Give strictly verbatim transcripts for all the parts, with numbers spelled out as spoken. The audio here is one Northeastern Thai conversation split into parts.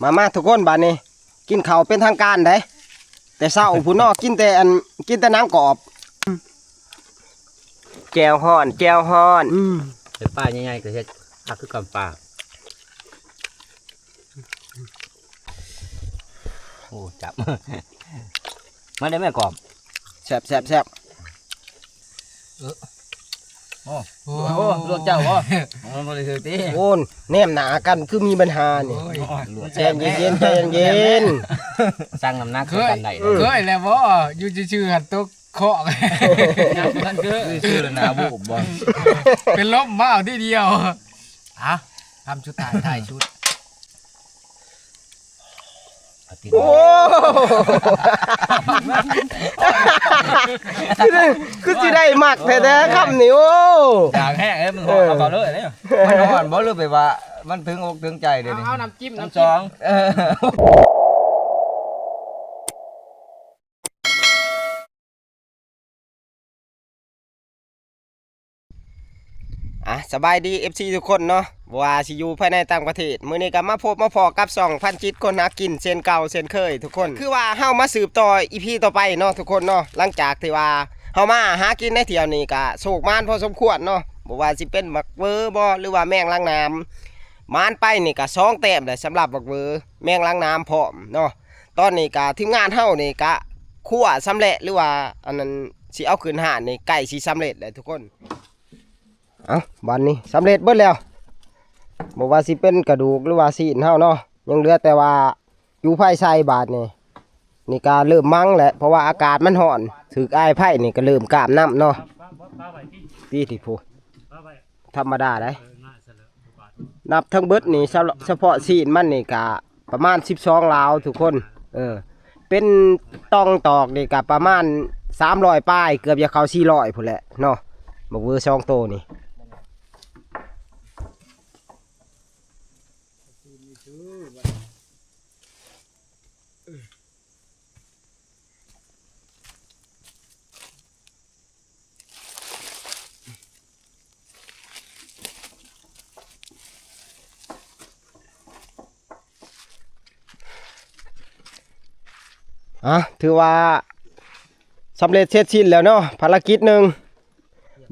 มามาทุกคน บาดนี้ กินข้าวเป็นทางการเด้ แต่เช้าพุ้นเนาะ กินแต่อัน กินแต่หนังกรอบ แจ่วฮ้อน แจ่วฮ้อน อืม เป็นปลาใหญ่ๆ ก็เฮ็ดคักคือกันปลา โอ้ จับ มาได้แม่กรอบ แซ่บ แซ่บ แซ่บ โอ้ โอ้ ลวกเจ้าบ่ มันบ่ได้ถือติ โอ้น แนมหน้ากันคือมีปัญหานี่ โอ้ย ใจเย็นๆ ใจเย็นๆ สั่งน้ำหนัก เคย กันได้ เคยแล้วบ่ อยู่ซื่อๆ หั่นตกเคาะ มันคือ ซื่อๆ แล้วหน้าบูบบ่ เป็นลมมาเอาทีเดียว อ่ะ คำสุดท้าย ท้ายสุด โอ้ คือสิได้มักแท้ๆ คำนี้ โอ้ อยากแห้งเอ้ย มันฮ้อนเอาเขาเลยเนี่ย มันฮ้อนบ่ หรือไปว่า มันถึงอกถึงใจเดี๋ยวนี้ เอาน้ำจิ้ม ทั้ง น้ำ ส จิ้ม อง เออ อ่ะ สบายดี เอฟซี ทุกคนเนาะ บ่ว่าสิอยู่ภายในต่างประเทศ มื้อนี้ก็มาพบมาพ้อกับช่องพันจิตคนหากินเช่นเก่าเช่นเคยทุกคน คือว่าเฮามาสืบต่อ อีพี ต่อไปเนาะทุกคนเนาะ หลังจากที่ว่าเฮามาหากินในเที่ยวนี้ก็โชคหมานพอสมควรเนาะ บ่ว่าสิเป็นบักเวอบ่ หรือว่าแมงลักน้ำ หมานไปนี่ก็สองแต้มเลยสำหรับบักเวอ แมงลักน้ำพร้อมเนาะ ตอนนี้ก็ทีมงานเฮานี่ก็คั่วสำเร็จ หรือว่าอันนั้นสิเอาขึ้นฮ้านนี่ใกล้สิสำเร็จแล้วทุกคน เอ้า บาดนี้สำเร็จเบิดแล้ว บ่ว่าสิเป็นกระดูกหรือว่าซี้นเฮาเนาะ ยังเหลือแต่ว่าอยู่ไฟใส่บาดนี้ นี่ก็เริ่มมังแล้ว เพราะว่าอากาศมันฮ้อน ถืกอายไฟนี่ก็เริ่มกล้ามน้ำเนาะ ตีที่ผู้ ธรรมดาได้ นับทั้งเบิดนี่ เฉพาะ เฉพาะซี้นมันนี่ก็ประมาณสิบสองลาวทุกคน เออ เป็นตองตอกนี่ก็ประมาณสามร้อยปลาย เกือบจะเข้าสี่ร้อยพู้นแหละเนาะ บักเวอสองโตนี่ อ่ะ ถือว่าสำเร็จเสร็จสิ้นแล้วเนาะ ภารกิจหนึ่ง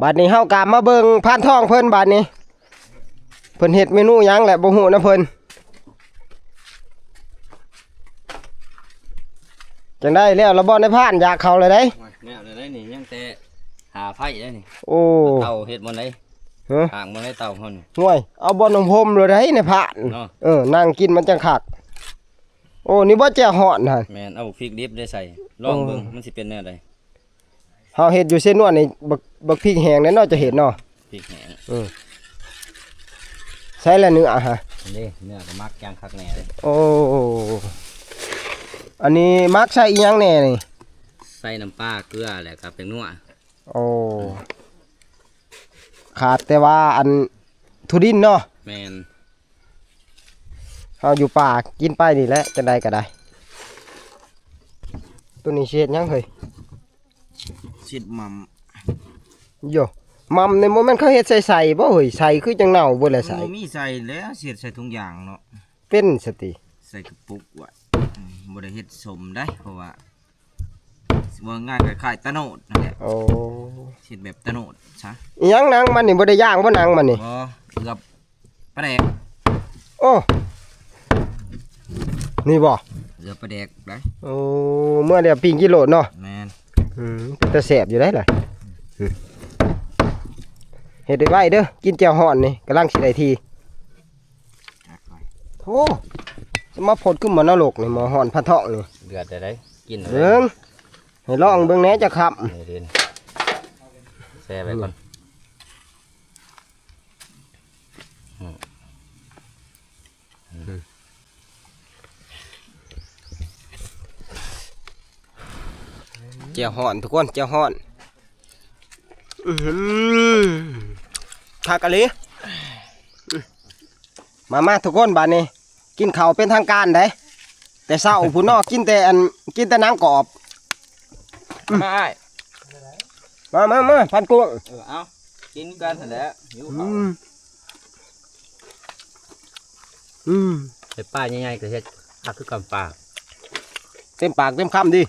บาดนี้เฮากลับมาเบิ่งพานทองเพิ่นบาดนี้ เพิ่นเฮ็ดเมนูหยังแหละบ่ฮู้นะเพิ่น จังได้แล้วละบ่นายพราน อยากเข้าเลยเด้ แนวเลยนี่ยังแต่หาไฟได้นี่ โอ้ เตาเฮ็ดบ่ได้ ฮะ ทางบ่ได้เตาเฮานี่ ห่วย เอาบ่อนของผมเลยได้นายพราน เนาะ เออ นั่งกินมันจังคัก โอ้ นี่บ่แจ่วฮ้อนหั่น แม่น เอาพริกดิบได้ใส่ ลองเบิ่ง โอ้ มันสิเป็นแนวใด เฮาเฮ็ดอยู่เซนวนนี่ บัก บักพริกแห้งแน่เนาะ จะเห็นเนาะ พริกแห้ง เออ ใส่ละเนื้อฮะ นี่เนื้อก็หมักอย่างคักแน่เลย โอ้ อันนี้หมักใส่อีหยังแน่นี่ ใส่น้ำปลา เกลือ แล้วก็แป้งนัว โอ้ ขาดแต่ว่าอันถั่วดินเนาะ แม่น เฮาอยู่ป่ากินไปนี่แหละ จังใดก็ได้ ตัวนี้สิเฮ็ดหยังเฮ้ย สิหม่ำ โย หม่ำนี่บ่แม่นเขาเฮ็ดใส่ๆ บ่เฮ้ย ใส่คือจังเน่าเบิดแหละ ใส่ บ่มีใส่แล้ว สิเฮ็ดใส่ถุงยางเนาะ เป็นสติ ใส่กระปุกไว้ อืม บ่ได้เฮ็ดสมได้ เพราะว่า ว่าง่ายคล้ายๆตะโนดนั่นแหละ โอ้ เฮ็ดแบบตะโนดซะ อีหยังหนังมันนี่ บ่ได้ย่างบ่หนังมันนี่ บ่ เกือบปลาแดก โอ้ นี่บ่ เกือบปลาแดกได้ โอ้ เมื่อเดียวปิ้งกิโลเนาะ แม่น อืม เป็นตาแซ่บอยู่ได้ล่ะ อืม เฮ็ดไว้ๆเด้อ กินแจ่วฮ้อนนี่ กำลังสิได้ที โอ้ จะมาพดขึ้นหม้อนรกนี่ หม้อฮ้อนพานทองนี่ เดือดได้ กินเลย เบิ่ง ให้ลองเบิ่งแหน่จักคำ นี่ดิน แช่ไว้ก่อน อืม แจ่วฮ้อนทุกคน แจ่วฮ้อน อื้อหือ คักอีหลี มามาทุกคน บาดนี้ กินข้าวเป็นทางการเด้ แต่เช้าพุ้นเนาะ กินแต่อัน กินแต่หนังกรอบ มาอ้าย มามามา พรานกุ้ง เออ เอา กินกันหั่นแหละ หิว อื ข้าว ม อืม เฮ็ดปลาใหญ่ๆก็เฮ็ดคักคือกันปลา เต็มปากเต็มคำดิ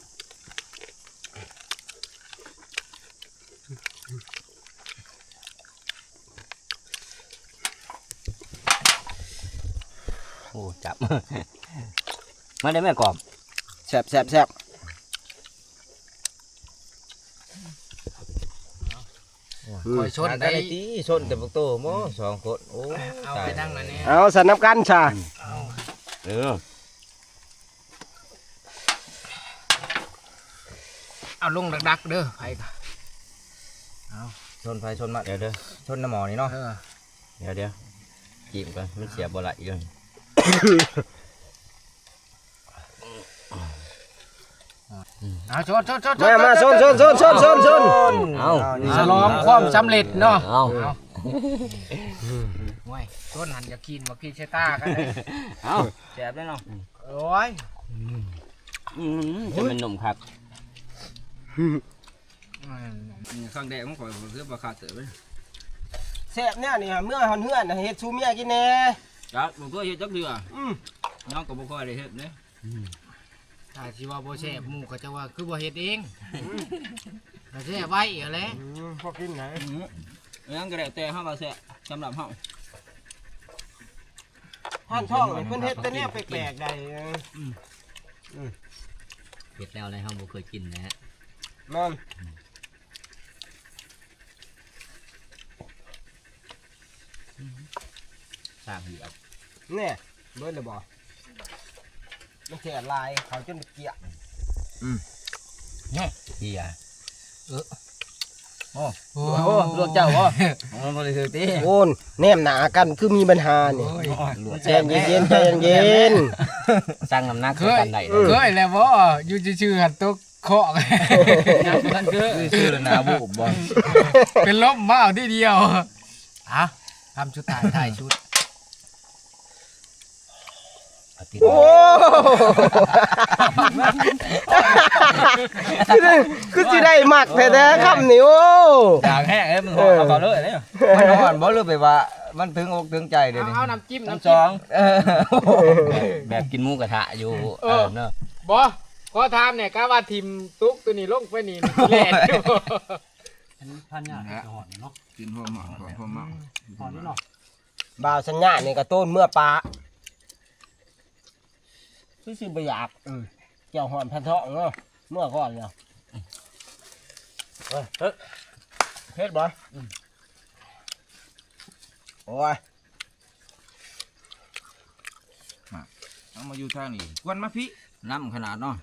โอ้ จับ มาได้แม่กอบ แซ่บแซ่บแซ่บ อืม คอยชนได้ หากันได้ติ ชนแต่พวกโตโมสองคน โอ้ เอาไป ตาย นั่งนั่นเนี่ย เอาสนับกันซะ เออ เอาลงดักๆเด้อ ไผก็ เอา ชนไผชนมัน เดี๋ยวเด้อ ชนน้ำหมอนี่เนาะ เออ เดี๋ยวเดี๋ยว จีบก่อน มันเสียบ่ไหลอยู่ เอาชนชนชนชน มามาชนชนชนชนชนชน เอา ฉลองความสำเร็จเนาะ เอา เอา โอ้ย ชนหันอย่ากิน มากินเชต้ากันเลย เอา แซ่บเลยเนาะ โอ้ย อืม จะเป็นหนุ่มครับ อืม นี่ครั้งแรกของข้อย ข้อยคือบ่ขาดเติบเลย แซ่บแนวนี่ฮะ เมื่อฮอนเฮือนน่ะ เฮ็ดสู่เมียกินแหน่ จักบ่เคยเฮ็ดจักเทื่อ อืม น้องก็บ่ค่อยได้เฮ็ดเด้ ถ้าสิว่าบ่แซ่บ หมู่เขาจะว่าคือบ่เฮ็ดเอง ถ้าแซ่บไว้เอาแหละ อืม พอกินไหน อืม ยังก็แล้วแต่เฮาว่าแซ่บ สำหรับเฮา ท่านท่องนี่เพิ่นเฮ็ดแต่แนวแปลกๆได้ อืม อืม เฮ็ดแล้วอะไรเฮาบ่เคยกินนะฮะ นั่น สร้างเหยียบ เนี่ย เบิดเลยบ่ มันแซ่บหลาย เขาจนเกลี้ยง อืม เนี่ย เหีย เออ โอ้ โอ้ โอ้ ลวกเจ้าบ่ มันบ่ได้ถือติ โอ้น แนมหน้ากันคือมีปัญหานี่ โอ้ย ใจเย็นๆ ใจเย็นๆ สั่งน้ำหนัก เคย กันได้ เคยแล้วบ่ อยู่ซื่อๆหันตกเคาะ มันคือ ซื่อๆแล้วหน้าบูบบ่ เป็นลมมาเอาทีเดียว อ่ะ คำสุดท้าย ท้ายสุด โอ้ คือสิได้มักแท้ๆคำนี้ โอ้ อยากแห้งเอ้ย มันหอมเอาเขาเลยเนี่ย มันหอมบ่ หรือไปว่า มันถึงอกถึงใจเดี๋ยวนี้ เอาน้ำจิ้ม ทั้ง น้ำจิ้ม สอง เออ แบบกินหมูกระทะอยู่ เออ เออ เนาะ บ่ ขอถามเนี่ย กะว่าทิ่มตุ๊กตัวนี้ลงไปนี่ มันสิแล่นอยู่บ่ อันนี้พันยาที่จะหอดเนาะ กินพวกหมา พวกหมา หอดนี่เนาะ บ่าวสัญญานี่กะโตนเมื่อปลา คือสิบ่อยาก อืม เจ้าหอนพันท้องเนาะ เมื่อก่อนเนาะ เอ้ย เฮ้ย เฮ็ดบ่ อืม โอ้ย มา เอามาอยู่ทางนี้ กวนมาพี่ น้ำขนาดเนาะ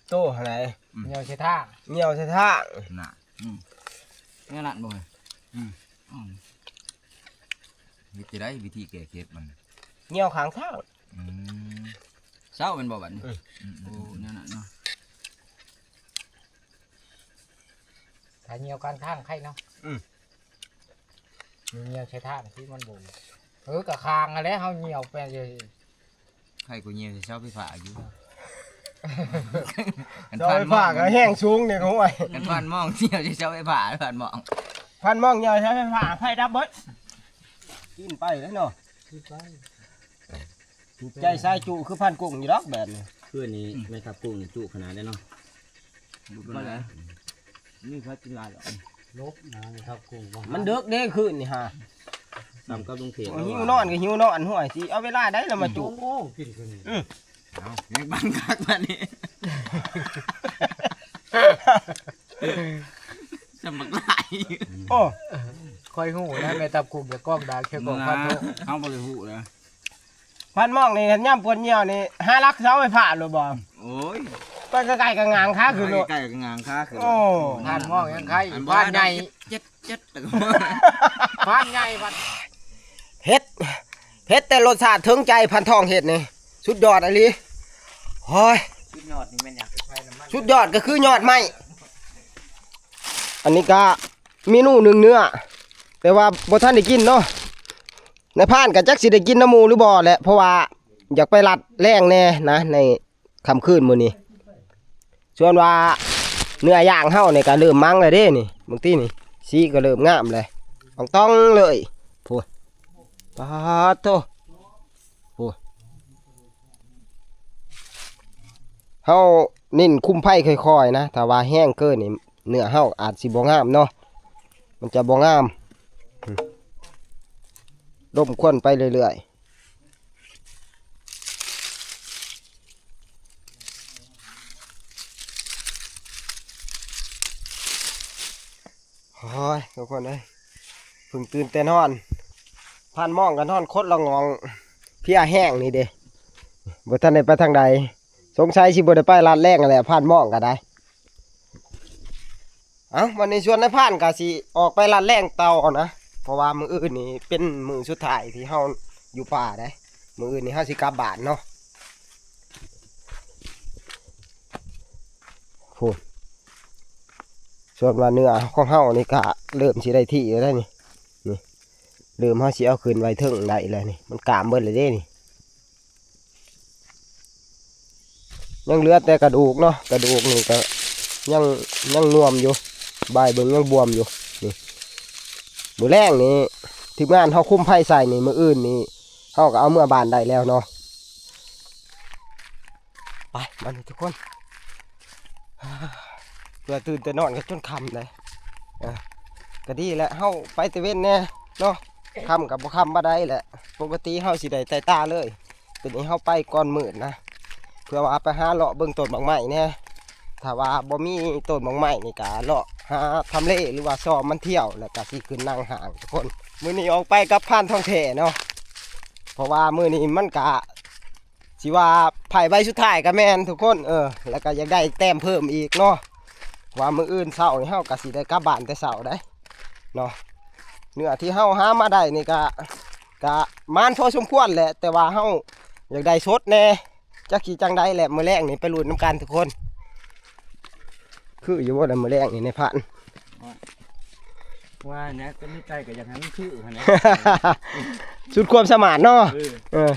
โตเท่าไหร่ อืม เหนียวใส่ท่า เหนียวใส่ท่า น่ะ อืม แนวนั้นบ่ อืม อืม เฮ็ดจะได้วิธีแก้เคล็ดมัน เหนียวข้างทาง อืม เศร้าเป็นบ่บัดนี้ อืม อืม โอ้ แนวนั้นเนาะ ถ้าเหนียวข้างทางไข่เนาะ อืม เหนียวใส่ท่าที่มันบ่ เออ กะคางอะไร เฮาเหนียวไปเลย ไข่กูเหนียวใส่เสาไฟฟ้าอยู่ เสาไฟฟ้าก็แห้งสูงเนี่ย โอ้ย กันพันมองเหนียวใส่เสาไฟฟ้า พันมอง พันมองเหนียวใส่ไฟฟ้า ไฟดับเบิด กินไปแล้วเนาะ ถูกใจสายจุคือพันกุ้งอยู่ดอกแบบนี้ คืนนี้แม่ทัพกุ้งนี่จุขนาดได้เนาะ บ่ได้ นี่เขากินหลายดอก ลบนะแม่ทัพกุ้งว่า มันเดิกเด้คืนนี่ฮะ ตำกับลุงเขต หิวนอนก็หิวนอน ห่วยสิเอาเวลาใดแล้วมาจุ โอ้โห กินคืนนี้ อืม เอาแยกบังคักบัดนี้ สมักหลาย โอ้ ค่อยฮู้นะแม่ทัพกุ้งจะกล้องดาเขียวกล้องพันโท เฮาบ่ได้ฮู้นะ พันมองนี่ ย่ำปวดเหนียวนี่ หาลักเสาไฟฟ้าโลดบ่ โอ้ย ไปใกล้ๆก็งางขาขึ้นโลด ใกล้ๆก็งางขาขึ้น โอ้ พันมองยังไง อันบ่ พันใหญ่ เจ็ด เจ็ด แล้วก็ พันใหญ่พัน เผ็ด เผ็ดแต่รสชาติถึงใจ พันทองเฮ็ดนี่ สุดยอดอีหลี โอ้ย สุดยอดนี่แม่นหยัง สุดยอดก็คือยอดไม้ อันนี้ก็เมนูหนึ่งเนื้อ แต่ว่าบ่ทันได้กินเนาะ นายพรานก็จักสิได้กินนำหมู่หรือบ่แหละ เพราะว่าอยากไปลัดแลงแหน่นะ ในค่ำคืนมื้อนี้ ส่วนว่าเนื้อย่างเฮานี่ก็เริ่มมังแล้วเด้นี่ บางทีนี่ สีก็เริ่มงามแล้ว อ่องต่องเลย โอ้ย ปาดโธ่ โอ้ย เฮาเน้นคุมไฟค่อยๆนะ ถ้าว่าแฮงเกินนี่เนื้อเฮาอาจสิบ่งามเนาะ มันจะบ่งาม อืม ลมควันไปเรื่อยๆ โอ้ย ทุกคนเอ้ย เพิ่งตื่นแต่นอน ผ่านมองก็นอนคดละงอง เพลียแฮงนี่เด้ บ่ทันได้ไปทางใด สงสัยสิบ่ได้ไปลาดแลงแหละ ผ่านมองก็ได้ เอ้า วันนี้ชวนนายพรานก็สิออกไปลาดแลงต่อนะ เพราะว่ามื้ออื่นนี่เป็นมื้อสุดท้ายที่เฮาอยู่ป่าเด้ มื้ออื่นนี่เฮาสิกลับบ้านเนาะ พู้น ส่วนว่าเนื้อของเฮานี่ก็เริ่มสิได้ที่แล้วนี่ นี่ เริ่มเฮาสิเอาขึ้นไว้เทิงได้แล้วนี่ มันกามเบิดเลยเด้นี่ ยังเหลือแต่กระดูกเนาะ กระดูกนี่ก็ยัง ยังนวมอยู่ บายเบิ่งยังบวมอยู่ นี่ มื้อแลงนี่ ทีมงานเฮาคุมไฟใส่นี่ มื้ออื่นนี่ เฮาก็เอาเมือบ้านได้แล้วเนาะ ไป มานี่ทุกคน เพื่อตื่นแต่นอนก็จนค่ำเลย อ่ะ ก็ดีแหละ เฮาไปแต่เว็นแน่เนาะ ค่ำกับบ่ค่ำบ่ได้แหละ ปกติเฮาสิได้ไต่ตาเลย ตัวนี้เฮาไปก่อนมืดนะ เพื่อว่าไปหาเลาะเบิ่งต้นบักไม้แน่ ถ้าว่าบ่มีต้นบักไม้นี่ก็เลาะหาทำเลหรือว่าซอมมันเที่ยว แล้วก็สิขึ้นนั่งห้างทุกคน มื้อนี้ออกไปกับพรานทองแท้เนาะ เพราะว่ามื้อนี้มันกะ สิว่าไผใบสุดท้ายก็แม่นทุกคน เออ แล้วก็อยากได้แต้มเพิ่มอีกเนาะ ว่ามื้ออื่นเช้านี่เฮาก็สิได้กลับบ้านแต่เช้าได้เนาะ เนื้อที่เฮาหามาได้นี่ก็ ก็หมานพอสมควรแหละ แต่ว่าเฮาอยากได้สดแน่ จักสิจั่งใดแหละ มื้อแลงนี่ไปลุ้นนำกันทุกคน คืออยู่บ่ล่ะมื้อแลงนี่นายพราน ว่าเนี่ยก็มีใจก็อยากให้มันคือหั่นแหละ สุดความสามารถเนาะ เออ เออ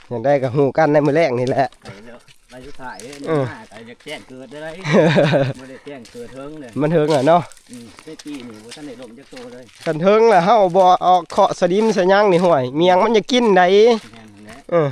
อยากได้ก็ฮู้กันในมื้อแลงนี่แหละ ไปแล้ว ไปสุดท้ายเด้อ เออ มาก็อยากแจ้งเกิดได้เลย บ่ได้แจ้งเกิดเฮิงเลย มันเฮิงแล้วเนาะ อืม ในปีนี้บ่ทันได้ล้มจักโตเลย คันเฮิงแล้วเฮาบ่เอาเคาะสนิมสะหยังนี่ ห้วย เมียงมันจะกินได้ แม่นแหละ เออ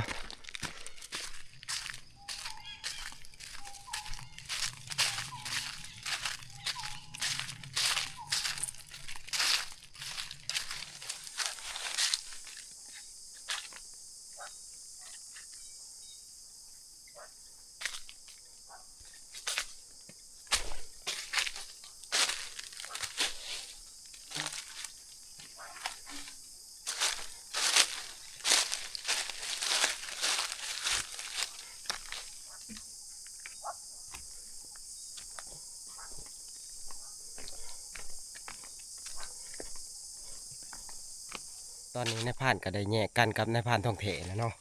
ตอนนี้นายพรานก็ได้แยกกันกับนายพรานทองแท้แล้วเนาะ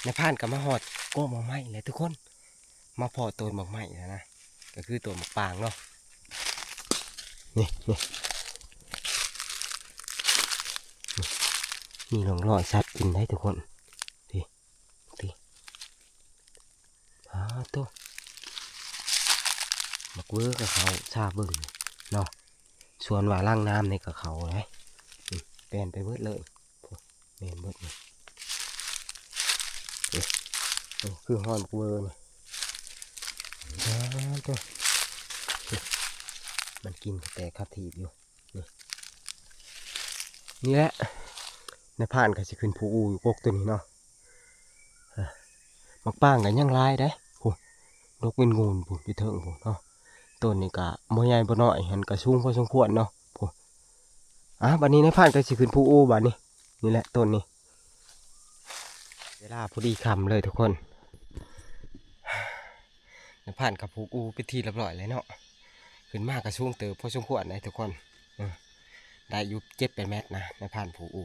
นายพรานก็มาฮอดกกหมากไม้แล้วทุกคน มาพ้อต้นหมากไม้แล้วนะ ก็คือต้นหมากปางเนาะ นี่ นี่ นี่ มีร่องรอยสัตว์กินได้ทุกคน นี่ นี่ อ้าโต บักเวอร์กับเขาซาเบิ่งเนาะ ส่วนว่าล่างน้ำนี่กับเขาเลย อืม แปลนไปเบิดเลย โอ้ แม่นเบิดนี่ โอ้ โอ้ คือฮ้อนบักเวอร์นี่ อ้าโต มันกินกระแตคาถีบอยู่ นี่ นี่แหละ นายพรานก็สิขึ้นภูอูอยู่กกตัวนี้เนาะ อ่ะ หมากปางก็ยังหลายเด้ โอ้ ดกเป็นงูนพู้น อยู่เทิงพู้นเนาะ ต้นนี้ก็บ่ใหญ่บ่น้อย หั้นก็สูงพอสมควรเนาะ โอ้ อ่ะ บัดนี้นายพรานก็สิขึ้นภูอูบัดนี้ นี่แหละต้นนี้ เวลาพอดีค่ำเลยทุกคน นายพรานก็ผูกอูเป็นที่เรียบร้อยแล้วเนาะ ขึ้นมาก็สูงเติบพอสมควรเลยทุกคน เออ ได้อยู่เจ็ดแปดเมตรนะ นายพรานผูกอู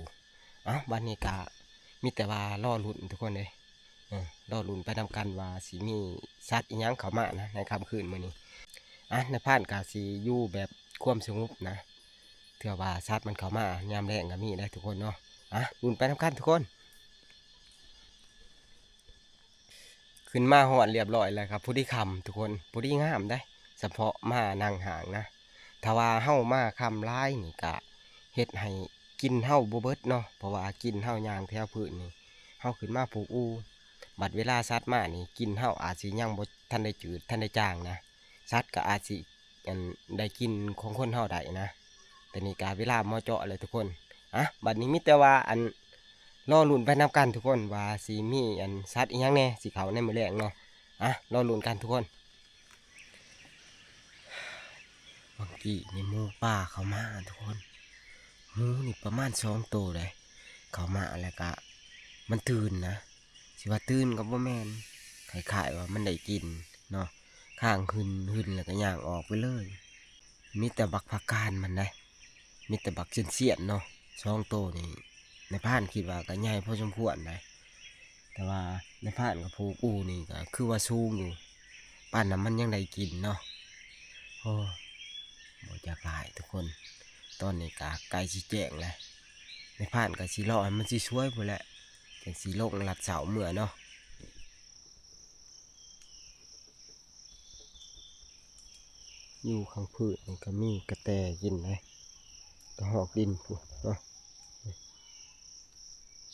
เอ้า บัดนี้ก็มีแต่ว่ารอลุ้นทุกคนเลย เออ รอลุ้นไปนำกันว่าสิมีสัตว์อิหยังเข้ามานะ ในค่ำคืนมื้อนี้ อ่ะ นายพรานก็สิอยู่แบบความสงบนะ เทื่อว่าสัตว์มันเข้ามายามแลงก็มีได้ทุกคนเนาะ อ่ะ ลุ้นไปนำกันทุกคน ขึ้นมาฮอดเรียบร้อยแล้วครับ พอดีค่ำทุกคน พอดีงามได้ เฉพาะมานั่งห้างนะ ถ้าว่าเฮามาค่ำหลายนี่ก็เฮ็ดให้กินเฮาบ่เบิดเนาะ เพราะว่ากินเฮาย่างแถวพื้นนี่ เฮาขึ้นมาผูกอู บัดเวลาสัตว์มานี่ กลิ่นเฮาอาจสิยังบ่ทันได้จืดทันได้จางนะ สัตว์ก็อาจสิ อัน ได้กลิ่นของคนเฮาได้นะ แต่นี่ก็เวลาเหมาะเจาะเลยทุกคน อ่ะ บัดนี้มีแต่ว่า อัน รอลุ้นไปนำกันทุกคน ว่าสิมี อัน สัตว์อีหยังแหน่สิเข้าในมื้อแลงเนาะ อ่ะ รอลุ้นกันทุกคน เมื่อกี้นี่หมูป่าเข้ามาทุกคน หมูนี่ประมาณสองโตเลย เข้ามาแล้วก็มันตื่นนะ สิว่าตื่นก็บ่แม่น คล้ายๆว่ามันได้กลิ่นเนาะ ค้างหึ่นๆ แล้วก็ย่างออกไปเลย มีแต่บักผักกาดมันนะ มีแต่บักเสี้ยนๆ เนาะ สองโตนี่ นายพรานคิดว่าก็ใหญ่พอสมควรนะ แต่ว่านายพรานกับผู้กู้นี่ก็คือว่าสูงอยู่ ปานนั้นมันยังได้กลิ่นเนาะ โอ้ บ่อยากหลายทุกคน ตอนนี้ก็ใกล้สิแจ้งแล้ว นายพรานก็สิรอให้มันสวยๆ พู้นแหละ จั่งสิลงลัดเสาเมือเนาะ อยู่ข้างพื้นนี่ก็มีกระแตกินนะ กระหอกดินพู้นเนาะ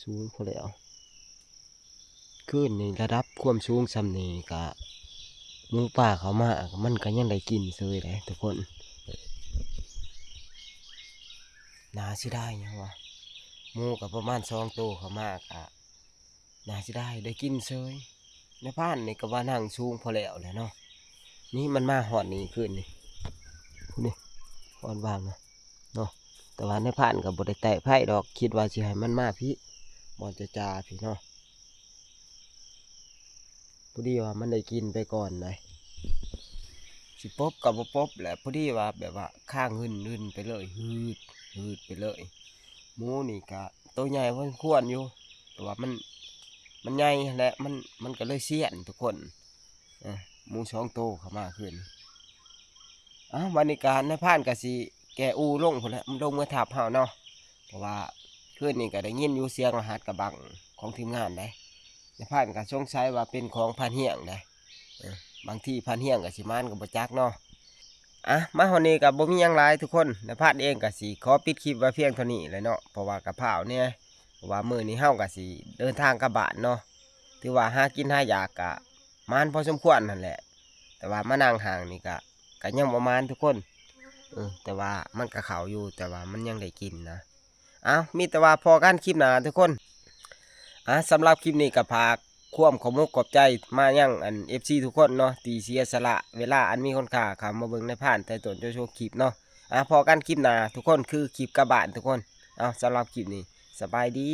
สูงพอแล้ว คืนนี้ระดับความสูงส่ำนี้ก็ หมูป่าเข้ามา มันก็ยังได้กลิ่นเฉยเลยทุกคน น่าเสียดายหยังวะ หมูก็ประมาณสองโตเข้ามาก็ น่าเสียดาย ได้กลิ่นเฉย นายพรานนี่ก็ว่านั่งสูงพอแล้วแหละเนาะ นี่มันมาฮอดนี่คืนนี่ พู้นนี่ ฮอดวางนะ เนาะ แต่ว่านายพรานก็บ่ได้แตะไผดอก คิดว่าสิให้มันมาพี้ บ่อนจะจาพี้เนาะ พอดีว่ามันได้กลิ่นไปก่อนได สิปบก็บ่ปบแหละ พอดีว่าแบบว่าค้างหึ่นๆ ไปเลย หืด หืดไปเลย หมูนี่ก็โตใหญ่พอสมควรอยู่ แต่ว่ามัน มันใหญ่แหละ มัน มันก็เลยเสี้ยนทุกคน เอ้อ หมูสองโตเข้ามาคืน เอ้า บัดนี้ก็นายพรานก็สิแก่อู่ลงพู้นแหละ ลงเมือทับเฮาเนาะ เพราะว่าคืนนี้ก็ได้ยินอยู่เสียงรหัสกะบังของทีมงานได นายพรานก็สงสัยว่าเป็นของพรานเฮียงได เอ้อ บางทีพรานเฮียงก็สิหมานก็บ่จักเนาะ อ่ะ มาฮอดนี้ก็บ่มีหยังหลายทุกคน นายพรานเองก็สิขอปิดคลิปไว้เพียงเท่านี้แหละเนาะ เพราะว่าก็ฟ้าวแหน่ เพราะว่ามื้อนี้เฮาก็สิเดินทางกลับบ้านเนาะ ถือว่าหากินหาอยากก็หมานพอสมควรนั่นแหละ แต่ว่ามานั่งห่างนี่ก็ ก็ยังบ่หมานทุกคน เออ แต่ว่ามันก็เข้าอยู่ แต่ว่ามันยังได้กลิ่นนะ เอ้า มีแต่ว่าพ้อกันคลิปหน้าทุกคน อ่ะ สำหรับคลิปนี้ก็ฝากความขอบมกขอบใจมายังอัน เอฟซี ทุกคนเนาะ ที่เสียสละเวลาอันมีคุณค่าเข้ามาเบิ่งนายพรานแต่ต้นจนจบคลิปเนาะ อ่ะ พ้อกันคลิปหน้าทุกคน คือคลิปกลับบ้านทุกคน เอ้า สำหรับคลิปนี้ สบายดี